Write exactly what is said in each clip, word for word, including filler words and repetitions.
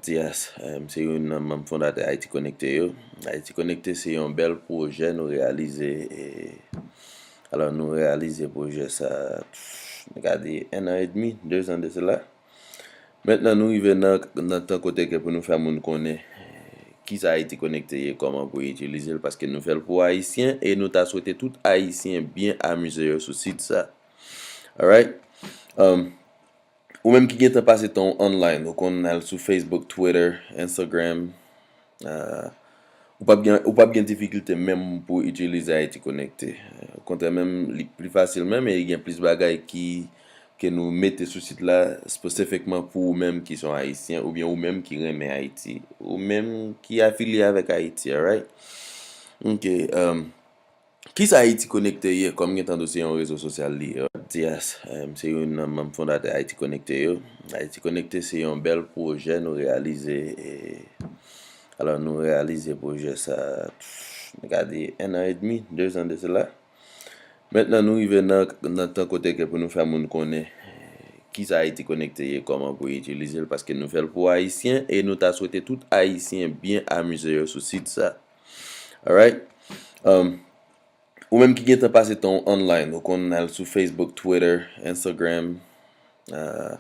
Dias, em, se youn nan manm fondatè Ayiti Konekte yo. Ayiti Konekte se yon bèl pwojè nou reyalize. E, alò, nou reyalize pwojè sa, nou ka di, en an edmi, dezan de sela. Mentnan, nou rive nan, nan tan kote ke pou nou fè moun konnen, eh, kisa Ayiti Konekte ye, kòman pou itilize l, paske nou fè l pou Ayisyen, e nou ta swete tout Ayisyen byen amize yo sou sit sa. Alright? Um, ou menm ki gentan pase tan w online, ou konn al sou Facebook, Twitter, Instagram, ah, ou p ap gen, ou p ap gen difikilte menm pou itilize Ayiti Konekte. Okontrè, menm li pli fasil menm, e gen plis bagay ki, ke nou mete sou sit la espesifikman pou ou menm ki se yon Ayisyen, oubyen ou menm ki renmen Ayiti, ou menm ki afilye avèk Ayiti, alright? Ok, um, kisa Ayiti Konekte ye? Kòm gen tande w, se yon rezo sosyal li ye. Dias, em, se youn nan manm fondatè Ayiti Konekte yo. Ayiti Konekte se yon bèl pwojè nou reyalize. E, alò, nou reyalize pwojè sa, nou ka di, en an edmi, dezan de sela. Mentnan, nou rive nan, nan tan kote ke pou nou fè moun konnen, eh, kisa Ayiti Konekte ye, kòman pou itilize l, paske nou fè l pou Ayisyen, e nou ta swete tout Ayisyen byen amize yo sou sit sa. Alright? Um, ou menm ki gentan pase tan w online, ou konn al sou Facebook, Twitter, Instagram, ah,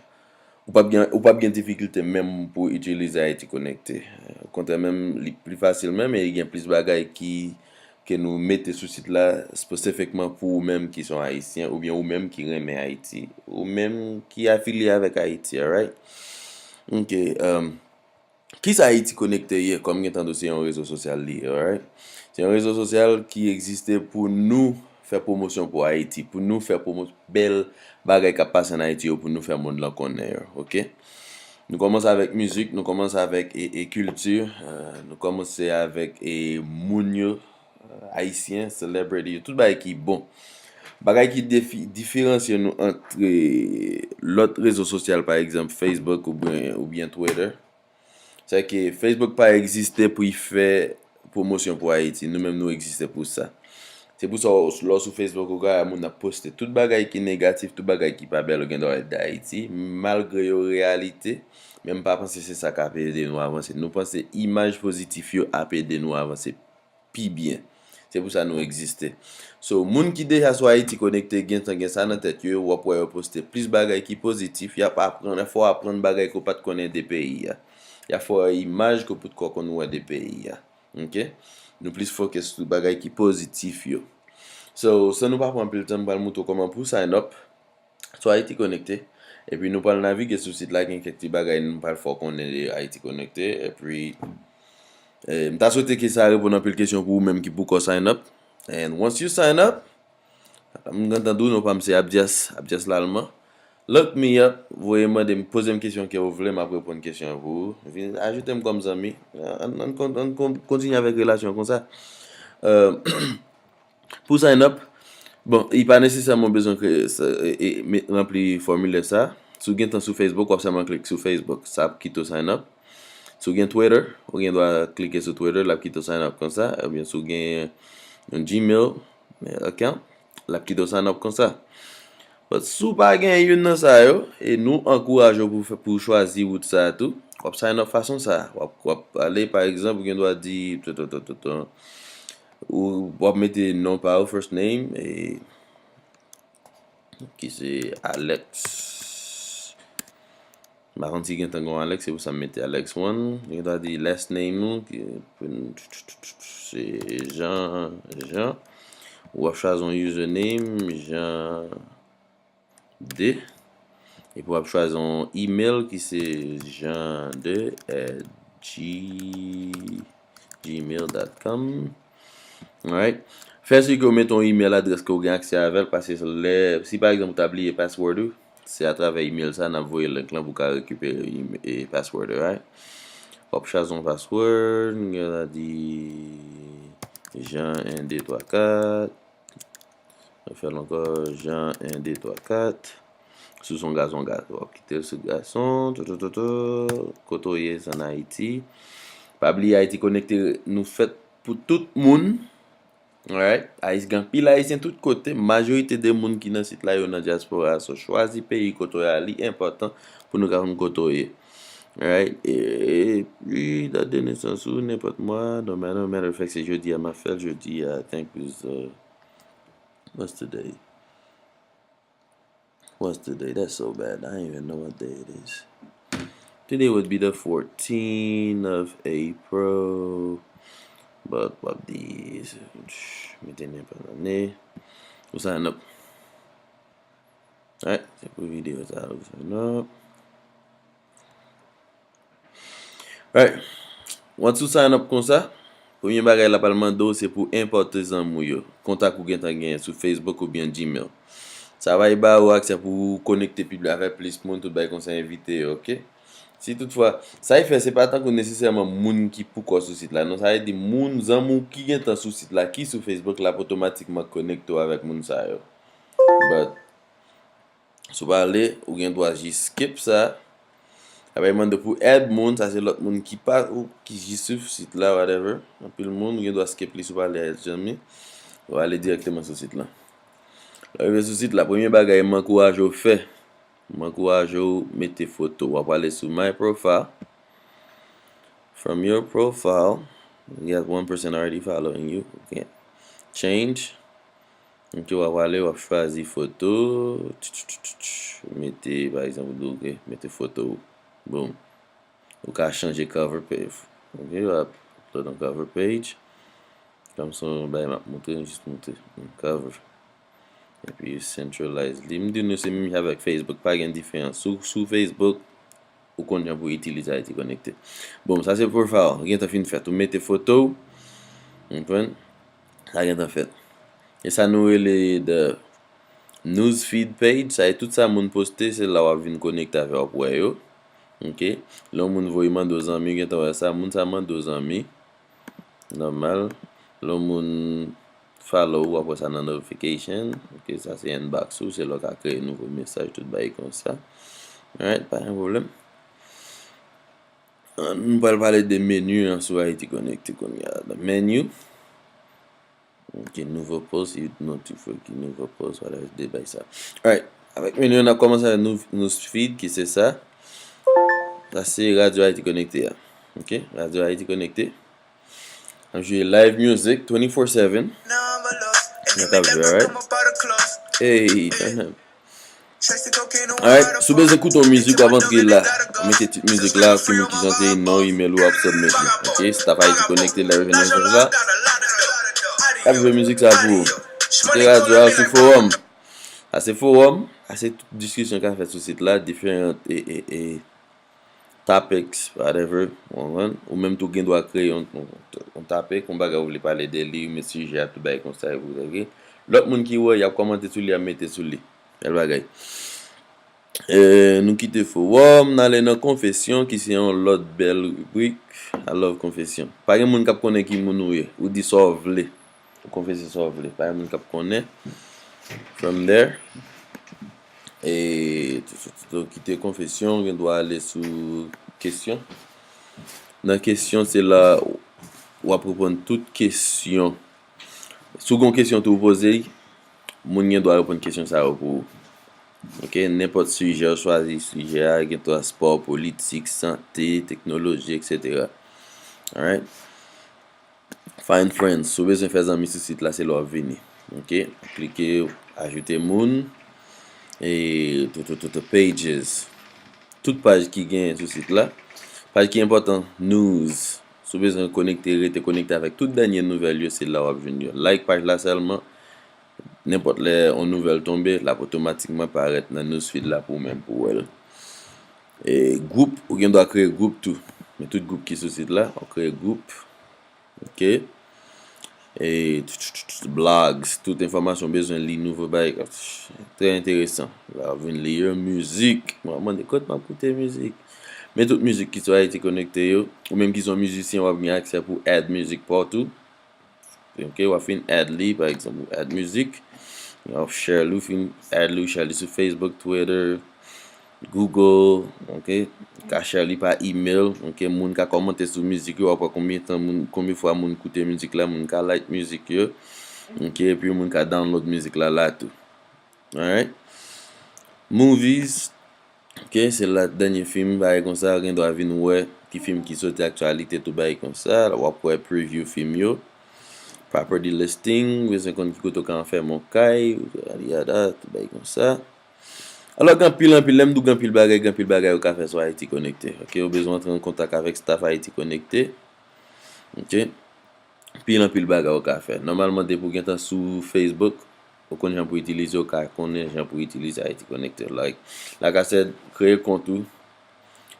ou p ap gen, ou p ap gen difikilte menm pou itilize Ayiti Konekte. Okontrè, menm li pli fasil menm, e gen plis bagay ki, ke nou mete sou sit la espesifikman pou ou menm ki se yon Ayisyen, oubyen ou menm ki renmen Ayiti, ou menm ki afilye avèk Ayiti, alright? Ok, um, kisa Ayiti Konekte ye? Kòm gen tande w, se yon rezo sosyal li ye, alright? Se yon rezo sosyal ki egziste pou nou fè pwomosyon pou Ayiti, pou nou fè pwomo-, bèl bagay k ap pase ann Ayiti yo, pou nou fè mond lan konnen yo, ok? Nou kòmanse avèk mizik, nou kòmanse avèk, e, e, kilti, eh, nou kòmanse avèk, e, moun yo, eh, Ayisyen, celebrity yo, tout bagay ki bon. Bagay ki defi-, diferansye nou ant, e, lòt rezo sosyal, pa egzanp, Facebook oubyen, oubyen Twitter, se ke Facebook pa egziste pou l fè pwomosyon pou Ayiti. Nou menm, nou egziste pou sa. Se pou sa, w, lè w sou Facebook, ou ka wè moun ap poste tout bagay ki negatif, tout bagay ki pa bèl, ou gen dwa wè de Ayiti, malgre yo reyalite, men m pa panse se sa k ap ede nou avanse. Nou panse imaj pozitif yo ap ede nou avanse pi byen. Se pou sa nou egziste. So, moun ki deja sou Ayiti Konekte gentan gen sa nan tèt yo, w ap wè yo poste plis bagay ki pozitif, y ap aprann, fè w aprann bagay ke w pa t konnen de peyi a. Y ap fè w wè imaj ke w potko konn wè de peyi a. Ok? Nou plis fokis sou bagay ki pozitif yo. So, san nou pa pran anpil tan, m pral montre w kòman pou w sign up sou Ayiti Konekte. Epi nou pral navige sou sit la, gen kèk ti bagay nou pral fè w konnen de Ayiti Konekte. Epi, eh, m ta swete ke sa reponn anpil kesyon pou ou menm ki poko sign up. And once you sign up, m gentan di w non pa m se Abdias, Abdias Lalman. Look me up, voye mande m, poze m kesyon ke w vle, m ap reponn kesyon an pou ou. Vin ajoute m kòm zanmi. Ann, ann, ann kon-, ann kon-, kontinye avèk relasyon konsa. Euh, pou sign up, bon, li pa nesesèman bezwen kreye, sa, e, e, me-, ranpli fòmilè sa. Si w gentan sou Facebook, w ap sèlman klik sou Facebook. Sa ap kite w sign up. Si w gen Twitter, ou gen dwa klike sou Twitter, l ap kite w sign up konsa. Oubyen si w gen yon Gmail account, l ap kite w sign up konsa. But si w pa gen youn nan sa yo, e nou ankouraje w pou fè, pou w chwazi wout sa a tou, w ap sign up fason sa a. W ap, w ap ale, pa egzanp, ou gen dwa di, to, to, to, to, to, ou, w ap mete non pa ou, first name, e, ki se Alex. M pa konn si gentan gen yon Alex, se pou sa m mete Alex one. Gen dwa di last name ou, ki, se Jean, Jean. Ou ap chwazi yon username, Jean deux. Epi w ap chwazi yon email ki se jean deux at gmail dot com. Alright. Fè si ke w mete yon email adrès ke w gen aksè avè l, paske lè, si pa egzanp ou ta bliye password ou, se atravè email sa n ap voye link lan pou w ka rekipere em-, e, password ou, right? W ap chwazi yon password, nou gen la di Jean un deux trois quatre. Nou fè l ankò, Jean un deux trois quatre. Si w se yon gason, gason, w ap kite l sou gason. Toto, toto. Kote w ye, se ann Ayiti. Pa bliye, Ayiti Konekte, nou fèt pou tout moun. Alright? Ayis-, gen anpil Ayisyen tout kote. Majorite de moun ki nan sit la, yo nan dyaspora. So, chwazi peyi kote w ye a, li enpòtan pou nou ka konn kote w ye. Alright, epi dat de nesans ou nenpòt mwa, no matter, matter of fact, se jodi a m ap fè l, jodi a, I think is, uh, what's today? What's today? That's so bad. I don't even know what day it is. Today would be the fourteenth of April. But what these? Mete nenpòt ane. Ou sign up. Alright, se pou videyo sa ou sign up. Right. Once ou sign up konsa, premye bagay l ap al mande w se pou enpòte zanmi w yo, kontak ou gentan genyen sou Facebook oubyen Gmail. Sa va ba ou aksè pou w konekte pi avèk plis moun, tout bagay konsa, envite yo, oke? Si toutfwa, sa e fè, se pa tankou nesesèman moun ki poukò sou sit la, non, sa vle di moun, zanmi w ki gentan sou sit la, ki sou Facebook la, ap otomatikman konekte w avèk moun sa yo. But, Si w pa vle, ou gen dwa jis skip sa. Apre, mande pou add moun, sa se lòt moun ki pa ou, ki jis sou sit la, whatever. Anpil moun, ou gen dwa skip li si w pa vle add zanmi. Ou ale dirèkteman sou sit la. Lè w rive sou sit la, premye bagay m ankouraje w fè, m ankouraje w mete foto. W ap ale sou My Profile. From your profile, you got one person already following you. Okay. Change. Ok, w ap ale, w ap chwazi foto. Mete, pa egzanp, ou di, ok, mete foto ou. Boom. Ou ka chanje cover page. Ok, w ap upload yon cover page. Kòm se yon bagay m ap montre, m jis montre yon cover. Epi centralize li. M di nou se menm jan avèk Facebook, pa gen diferans. Sou, sou Facebook, ou konn jan pou itilize Ayiti Konekte. Bon, sa se profile, gentan fin fèt. Ou mete foto w, ou konprann? Sa gentan fèt. E sa nou rele the newsfeed page, sa e tout sa moun poste, se la w ap vin konekte avè w, w ap wè yo. Ok? Lè yon moun voye mande w zanmi, ou gentan wè sa, moun sa mande w zanmi. Nòmal. Lè yon moun follow ou, w ap wè sa nan notification. Ok, sa se inbox ou, se la w ka kreye nouvo mesaj, tout bagay konsa. Alright, pa gen pwoblèm. Nou pral pale de menu an sou Ayiti Konekte kounye a. The menu. Ok, nouvo post, you notify ki nouvo post, wala, de bagay sa. Alright, avèk menu an, n ap kòmanse avèk nou, newsfeed, ki se sa. Sa se Radyo Ayiti Konekte a. Ok, Radyo Ayiti Konekte. N ap jwe live music twenty-four seven. Nan ka jwe, alright? Hey, turn up. Alright, si w bezwen koute yon mizik, w ap antre la. Mete tit mizik la, ki moun ki chante, non, email ou ap submit li. Ok, staff Ayiti Konekte, live nan mizik la. Ap jwe mizik sa pou ou. Kite radyo a sou forum. Sa se forum, sa se tout diskisyon k ap fèt sou sit la, diferan e, e, e, topics, whatever, ou konprann? Ou menm tou gen dwa kreye yon, yon, yon topic, yon bagay ou vle pale de li, ou met sijè a, tout bagay konsa, e pou, ok? Lòt moun ki wè, y ap kòmante sou li, y ap mete sou li. Bèl bagay. E, nou kite forum, n ale nan konfesyon, ki se yon lòt bèl ribrik. I love konfesyon. Pa gen moun k ap konnen ki moun ou ye. Ou di sa w vle. Ou konfese sa w vle. Pa gen moun k ap konnen. From there, e, tou, tou, tou, tou, kite konfesyon, ou gen dwa ale sou kesyon. Nan kesyon, se la w ap reponn tout kesyon. Si w gen yon kesyon tou w poze, moun gen dwa reponn kesyon sa yo pou ou. Ok, nenpòt sijè, w chwazi sijè a, gen transpò, politik, sante, teknoloji, etsetera. Alright? Find friends. Si w bezwen fè zanmi sou sit la, se la w ap vini. Ok? Klike, ajoute moun. E tout, tout, tout, tout pages. Tout paj ki genyen sou sit la. Paj ki enpòtan, news. Si w bezwen konekte, rete konekte avèk tout dènye nouvèl yo, se la w ap jwenn yo. Like paj la sèlman. Nenpòt lè yon nouvèl tonbe, l ap otomatikman parèt nan newsfeed la pou ou menm pou w wè l. E gwoup, ou gen dwa kreye gwoup tou. Men tout gwoup ki sou sit la, w ap kreye gwoup. Ok. E blogs, tout enfòmasyon w bezwen li, nouvo bagay. Trè enteresan. La, w vin li yo, mizik. Mwen mande, kot m ap koute mizik? Men tout mizik ki sou Ayiti Konekte yo, ou menm ki se yon mizisyen, w ap gen aksè pou add mizik pa w tou. Ok, w ap fin add li, pa egzanp, ou add mizik. W ap share li, ou fin add li, ou share li sou Facebook, Twitter, Google, ok? Ou ka share li pa email, ok? Moun ka kòmante sou mizik yo, w ap wè konbyen tan moun, konbyen fwa moun koute mizik la, moun ka like mizik yo, ok? Epi moun ka download mizik la la tou. Alright? Movies, Ok, se la dènye fim, bagay konsa, gen dwa vin wè ki fim ki soti aktyalite, tout bagay konsa. W ap wè preview fim yo. Property listing, bezwen konn ki kote w ka anfèmen yon kay, yada yada, tout bagay konsa. Alò, gen anpil, anpil, lè m di w gen anpil bagay, gen anpil bagay ou ka fè sou Ayiti Konekte. Ok, ou bezwen antre an kontak avèk staff Ayiti Konekte. Ok, anpil, anpil bagay ou ka fè. Nòmalman, depi w gentan sou Facebook, ou konn jan pou itilize, ou ka konnen jan pou itilize Ayiti Konekte. Like, like I said, kreye kont ou.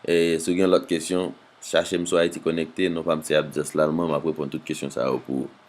E si w gen lòt kesyon, chache m sou Ayiti Konekte, non pa m se Abdias Lalman, m ap reponn tout kesyon sa yo pou ou.